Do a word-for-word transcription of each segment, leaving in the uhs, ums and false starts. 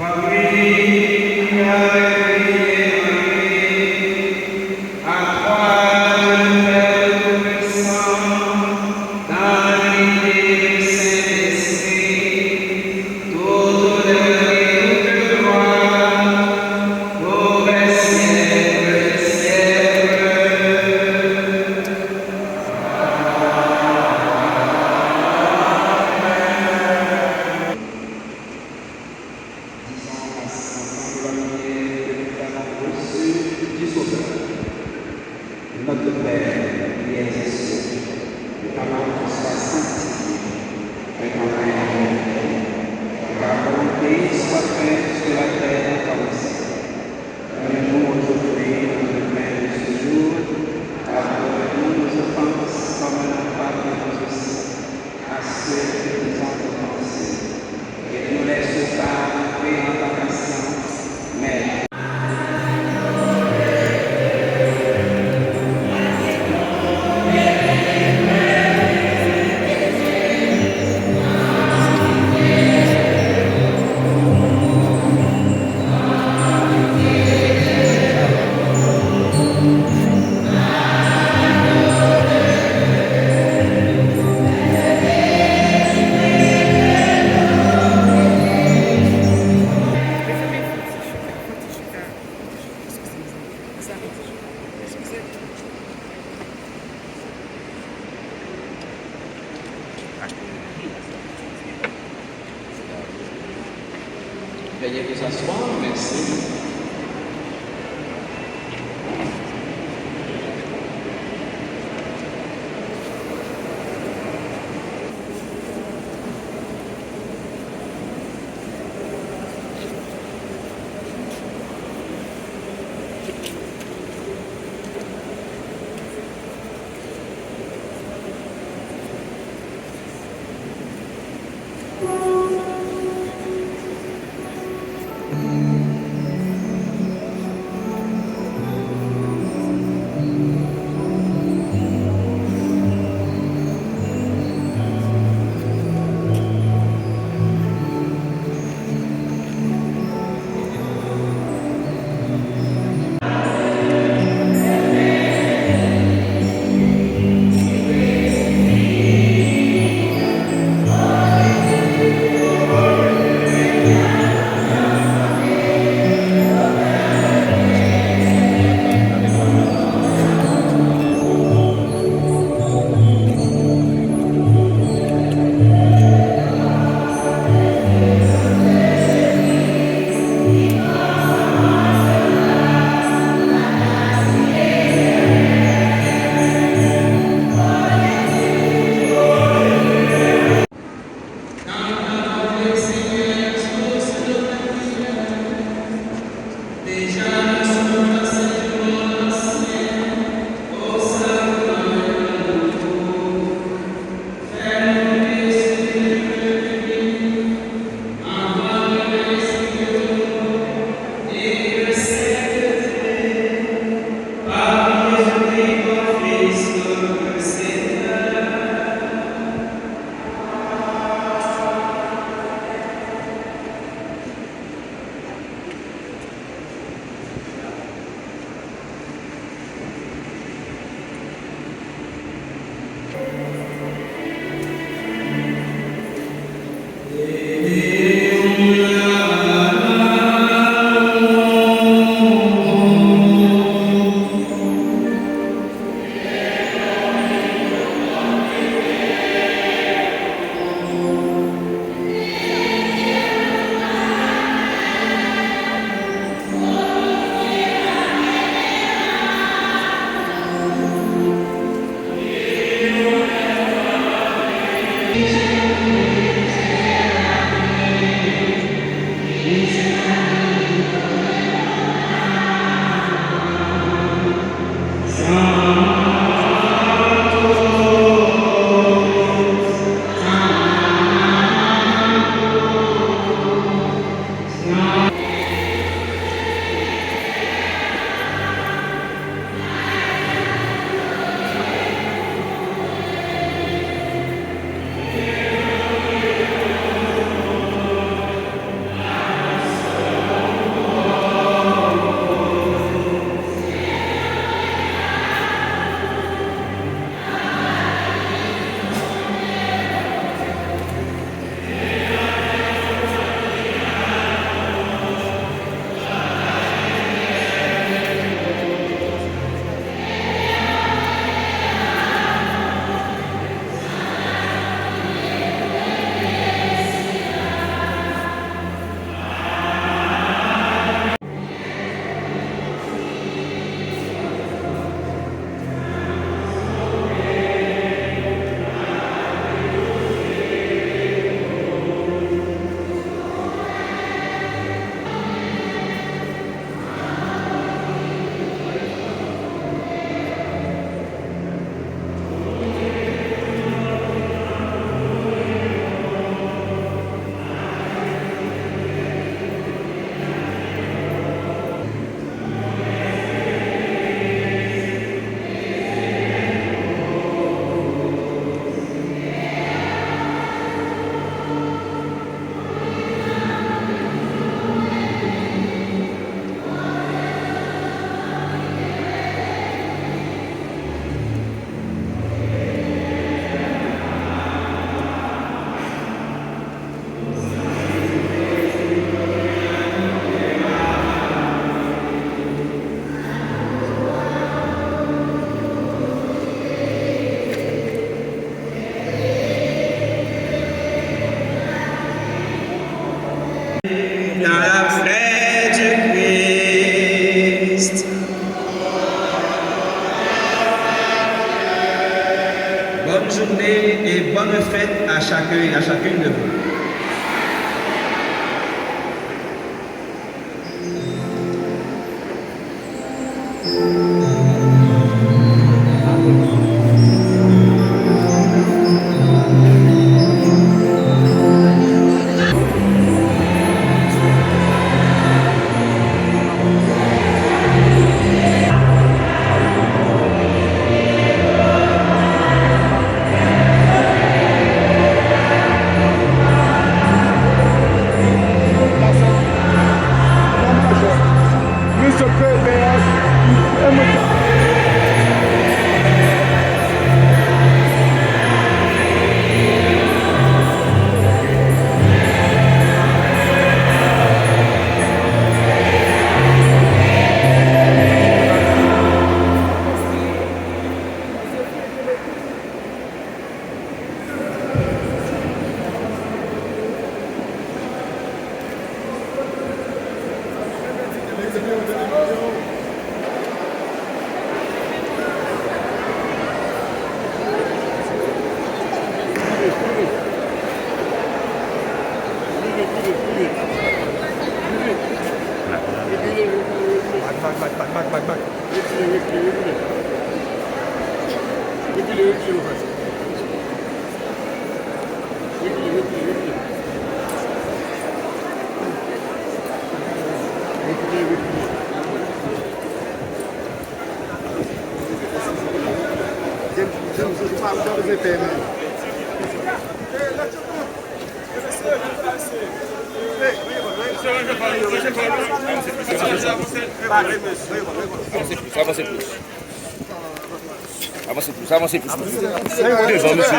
Marie, Marie, à toi, Dieu le Père Tout-Puissant, dans l'unité du Saint-Esprit, tout honneur et toute gloire pour les siècles des siècles. Disons ensemble la prière que nous avons reçue du Sauveur. Notre Père qui es aux cieux, que ton nom soit sanctifié, que ton règne vienne, que ta volonté soit faite sur la terre comme au ciel. Donne-nous aujourd'hui notre pain de ce jour. Pardonne-nous nos offenses, comme nous pardonnons aussi à ceux qui nous ont offensés. Et ne nous laisse pas entrer en tentation, mais Veuillez vous asseoir, merci. Accueil à chacune de vous. Bak, bak, bak, bak, bak, bak, bak. Retire, retire, retire. Retire, retire, retire. Retire, retire, retire. Retire, retire. James, James, ou pa, ou pa bezwen pè, men. Avanse plis, avanse plis. Avanse plis, avanse plis. Devan, mesye.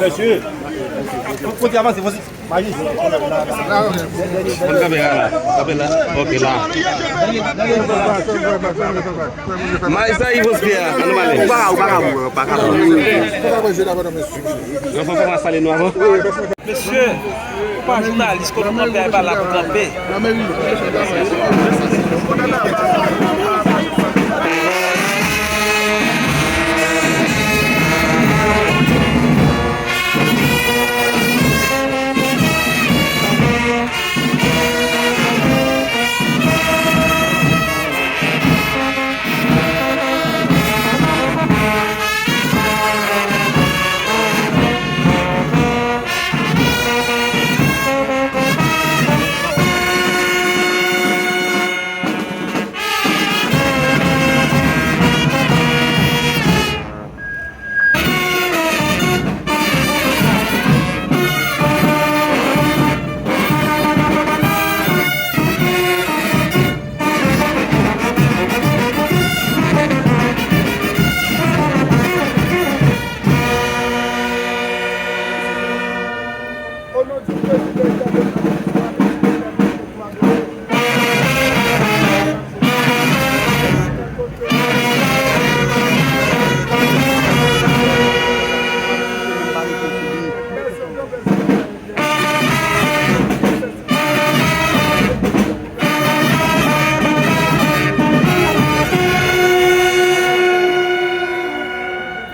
Mesye. Kote avanse, avanse. Majis. Kanpe la, kanpe la. Ok, la. Majis, sa, Yvos Pierre, ann ale. Ou pa ka, ou pa ka, ou pa ka. Ranfò, fò w sale nou avan. Mesye, ou pa jounalis, kote w kanpe a, e pa la pou kanpe.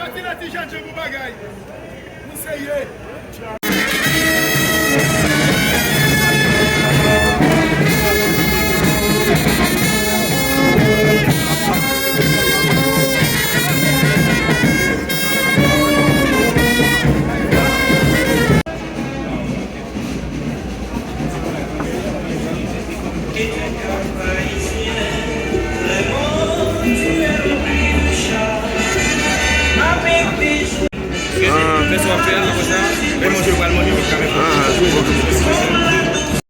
Gade ti jèn jan pou bagay. Nou serye. Ah, fè sa w ap fè a, apre sa, lè manje, yo pral manje, yo pral fè. Ah, ok.